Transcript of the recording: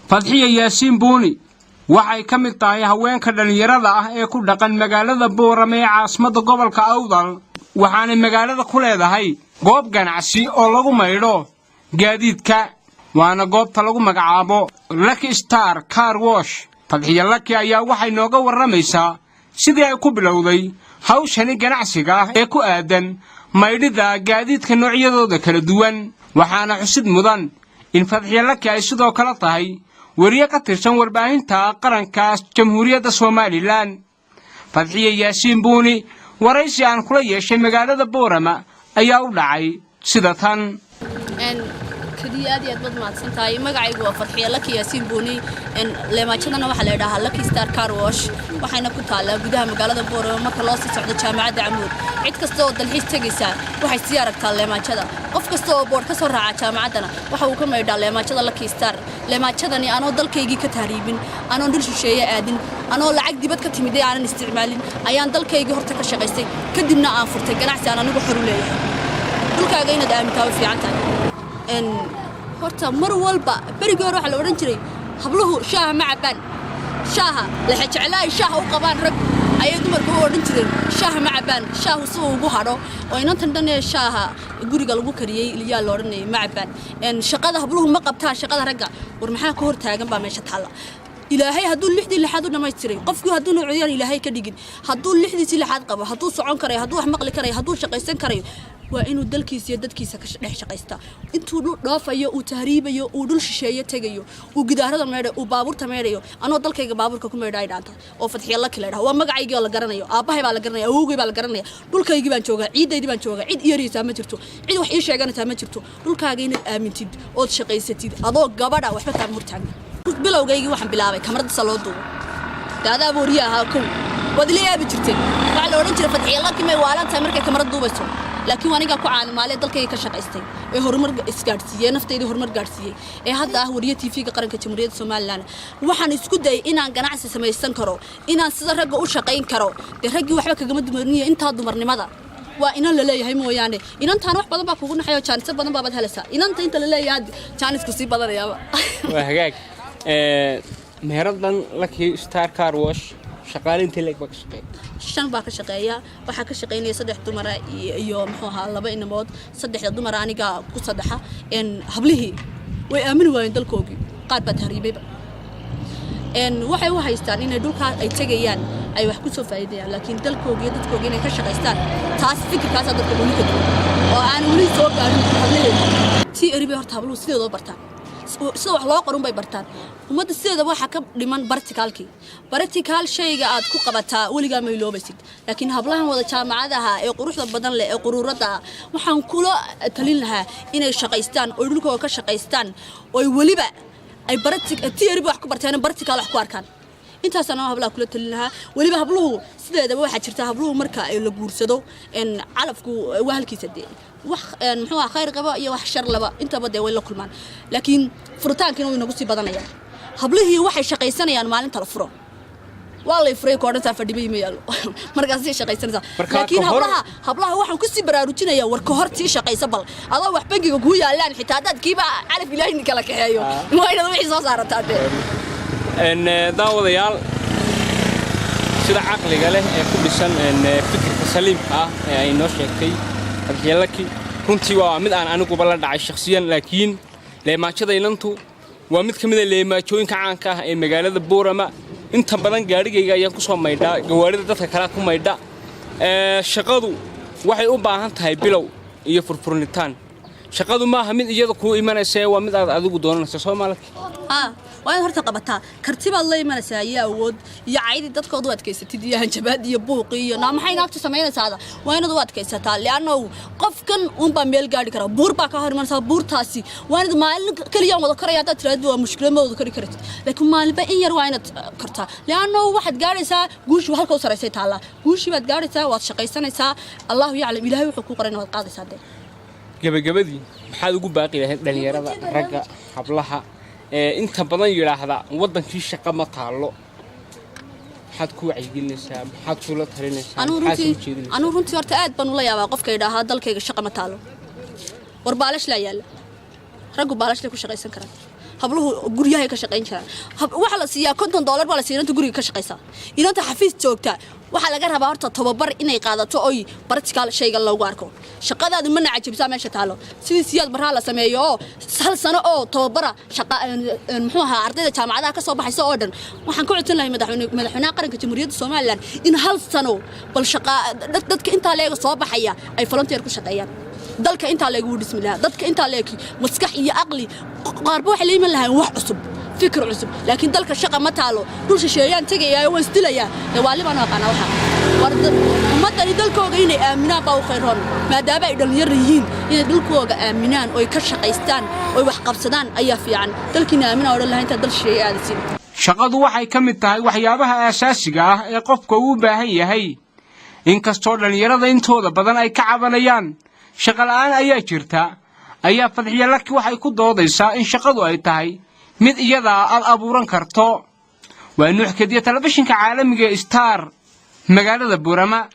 Fadxiya Yaasiin Buuni waxay ka mid tahay haweenka dhallinyarada ah ee ku dhaqan magaalada Boorama ee caasimadda gobolka Awdal, waxaanay magaalada ku leedahay goob ganacsi oo lagu maydho gaadiidka, waana goobta lagu magacaabo Lucky Star Car Wash. Fadxiya Laki ayaa waxay nooga warramaysaa sidii ay ku bilowday hawshani ganacsiga ah ee ku aadan maydhida gaadiidka noocyadooda kala duwan. Waxaana xusid mudan in Fadxiya Laki ay sidoo kale tahay weriye ka tirsan warbaahinta qaranka Jamhuuriyadda Somaliland. Fadxiya Yaasiin Buuni waraysi aan kula yeeshay magaalada Boorama ayaa u dhacay sida tan. Kadiya, aad iyo aad baad mahadsan tahay. Magacaygu waa Fadxiya Laki Yaasiin Buuni. Leemaajadana waxaa la idhahaa Lucky Star Car Wash, waxayna ku taallaa gudaha magaalada Boorama marka loo sii socdo Jaamacadda Camuud. Cid kasta oo dalxiis tegaysaa waxay sii aragtaa leemaajada. Qof kasta oo boodh ka soo raaca jaamacaddana waxa uu ka maydhaa leemaajada Lucky Star. Leemaajadani anoo dalkaygii ka tahriibin, anoon dhul shisheeye aadin, anoo lacag dibad ka timid ee aanan isticmaalin, ayaan dalkaygii horta ka shaqaystay, kadibna aan furtay ganacsi aan anigu xor u leeyahay. Dhulkaaga inaad aamintaa way fiican tahay. Horta mar walba berigii hore waxaa la odhan jiray habluhu shaaha ma cabbaan. Shaaha laxa ay shaaha u qabaan rag ayay dumarka u odhan jireen shaaha ma cabbaan, shaahu si uu ugu hadho oo inantan dhan ee shaaha guriga lagu kariyey yaa la odhanayay ma cabbaan. Shaqada habluhu ma qabtaan shaqada ragga. War maxaa ka hor taagan baa meesha taalla? Ilaahay hadduu lixdii lixaad u dhammaystiray, qofkii hadduuna curyaan Ilaahay ka dhigin, hadduu lixdiisii lixaad qabo, hadduu socon karayo, hadduu wax maqli karayo, hadduu shaqaysan karayo, waa inuu dalkiisa iyo dadkiisa ka dhex shaqaystaa. Intuu dhul dhoofayo, uu tahriibayo, uu dhul shisheeye tegayo, uu gidaarada meydhayo, uu baabuurta meydhayo, anoo dalkayga baabuurka ku meydha ay dhaanta oo Fadxiya Laki la dhaha. Waa magacaygii oo la garanayo, aabbahay baa la garanaya, awowgay baa la garanaya. Dhulkaygii baan joogaa, ciiddaydii baan joogaa, cid iyaraysaa ma jirto, cid wax ii sheeganaysaa ma jirto. Dhulkaaga inaad aamintid ood shaqaysatid adoo gabadha, waxba kaama hortaagna. Bilowgaygii waxaan bilaabay kamarada loo duubo. Daadaa booriya ahaa kow, waad ila yaabi jirteen. Waxaa la odhan jiray, "Fadxiya Laki may waalan tahay markay kamarad duubayso?" Laakiin anigaa ku caanimaalee dalkayga ka shaqaystay ee horumar isgaadhsiiyey, naftaydii horumar gaadhsiiyey, ee hadda ah wariye TV-ga qaranka Jamhuuriyadda Somaliland. Waxaan isku dayay inaan ganacsi samaysan karo, inaan sida ragga u shaqayn karo. Dee raggii waxba kagama dumarniyo intaa dumarnimada waa inan la leeyahay mooyaane. Inantaan wax badan baa kugu naxayo, jaanisyo badan baabaad helaysaa. Inanta inta la leeyahay jaanisku sii badanayaaba. Waa hagaag. Meeradan Lucky Star Car Wash shaqaale intee leeg baa ka shaqeeya? Shan baa ka shaqeeya. Waxaa ka shaqaynaya saddex dumara iyo muxuu ahaa, laba inamood. Saddexda dumara aniga ku saddexa. Hablihii way aamini waayeen dalkoogii, qaar baa tahriibayba. Waxay u haystaan inay dhulkaa ay tegayaan ay wax ku soo faa'iidayaan, laakiin dalkoogi iyo dadkoogi inay ka shaqaystaan, taas fikirkaasaa dadka weli ka duwan oo aan weli soo gaarin hablaheeda. Tii eri bay horta habluhu sideedoo bartaan, sida wax loo qorun bay bartaan. Ummadda sideedaba waxaa ka dhiman practicalkii. Practical shayga aad ku qabataa weligaa ma iloobaysid. Laakiin hablahan wada jaamacadaha ee quruxda badan leh ee quruuradda ah waxaan kula talin lahaa inay shaqaystaan oo dhulkooda ka shaqaystaan, oy weliba ay theory ba wax ku barteen, practical wax ku arkaan. Intaasaan hablaha kula talin lahaa. Weliba habluhu sideedaba waxaa jirta, habluhu marka ay la guursado, calafku waa halkiisa. Dee wax muxuu ah khayr qaba iyo wax shar laba intaba dee way la kulmaan, laakiin furitaankiina way nagu sii badanayaan. Hablihii waxay shaqaysanayaan maalinta la furo. "Waa lay furay," koodhantaa, "fadhibay ma yaalo," markaasay shaqaysanaysaa. Laakiin hablaha waxaan kusii baraarujinayaa, war ka hortii shaqaysa bal. Adoo wax bangiga kuu yaalaan, xitaa haddaad kiiba calaf Ilaahay kala kaxeeyo, waa inaad wixii soo saarataa dee. Daawadayaal, sida caqliga leh ee ku dhisan fikirka saliimka ah ee ay noo sheegtay Fadxiya Laki runtii waa mid aan aniguba la dhacay shakhsiyan. Laakiin leemaajada inantu waa mid ka mid a leemaajooyinka caanka ah ee magaalada Boorama. Inta badan gaadhigayga ayaan ku soo maydhaa, gawaarida dadka kalea ku maydha. Shaqadu waxay u baahan tahay bilow iyo furfurnitaan. Shaqadu maaha mid iyada kuu imanaysa, waa mid aad adigu doonanaysa. Soo maalaki? Haa, waa inaad horta qabataa. Karti baad la imanaysaa iyo awood iyo caydi dadkood u adkaysatid iyo hanjabaad iyo buuqi iyo naa maxay naagtu samaynaysaada. Waa inaad u adkaysataa, li'annahu qofkan unbaa meel gaadhi kara. Buur baa kaa hor imanaysaa. Buurtaasi waa inaad maalin keliyaan wada koraya haddaad tiraahdo waa mushkilad, ma wada kori kartid. Laakiin maalinba in yar waa inaad kartaa, li'annahu waxaad gaadhaysaa guushii. Halka u saraysay taallaa guushii baad gaadhaysaa. Waad shaqaysanaysaa, Allahu yaclam, Ilaahay wuxuu kuu qorayna waad qaadaysaa dee. Gabagabadii, maxaad ugu baaqi lahayd dhallinyarada, ragga, hablaha ee inta badan yidhaahda waddankii shaqa ma taallo? Maxaad ku wacyigelinaysaa? Maxaad kula talinaysaa? Anuu Maxaad soo runtii jeedinaysaa? Anuu runtii horta aad baan ula yaabaa qofka yidhaahaa dalkayga shaqa ma taalo. War baalash laa yaalla, raggu baalashlay ku shaqaysan karaan. Habluhu guryahay ka shaqayn jiraan. Waxaa la siiyaa $50 baa la siiya inanta guriga ka shaqaysa. Inanta xafiis joogta waxaa laga rabaa horta tababar inay qaadato oy practical shayga loogu arko. Shaqadaadu mana cajibsaa meesha taalo. Sidii Siyaad Barraa la sameeyo oo hal sano oo tababara shaqa, muxuu ahaa, ardayda jaamacadaha ka soo baxaysa oo dhan. Waxaan ka codsan lahay madaxweynaha qaranka Jamhuuriyadda Somaliland in hal sano bal shaqa dadka intaa leega soo baxaya ay volunteer ku shaqeeyaan. Dalka intaa leegu dhismi lahaa, dadka intaa leeki maskax iyo aqli qaarba waxay la iman lahayn wax cusub, fikir cusub. Laakiin dalka shaqa ma taalo, dhul shisheeyaan tegayaa, waan isdilayaa. Dee waali baan u aqaanaa. Waxaa war ummaddani dalkooga inay aaminaan baa u khayroon, maadaama ay dhallinyaro yihiin. Inay dhulkooga aaminaan oy ka shaqaystaan oy wax qabsadaan ayaa fiican. Dalkiina aaminaa odhan lahaa intaad dal shisheeye aadasiin. Shaqadu waxay ka mid tahay waxyaabaha aasaasiga ah ee qofka uu u baahan yahay. Inkastoo dhallinyarada intooda badan ay ka cabanayaan shaqola'aan ayaa jirta, ayaa Fadxiyo Laki waxay ku doodaysaa in shaqadu ay tahay mid iyadaa aad abuuran karto. Waa Nuux Kediya, telefishinka caalamiga ee Star, magaalada Buurama.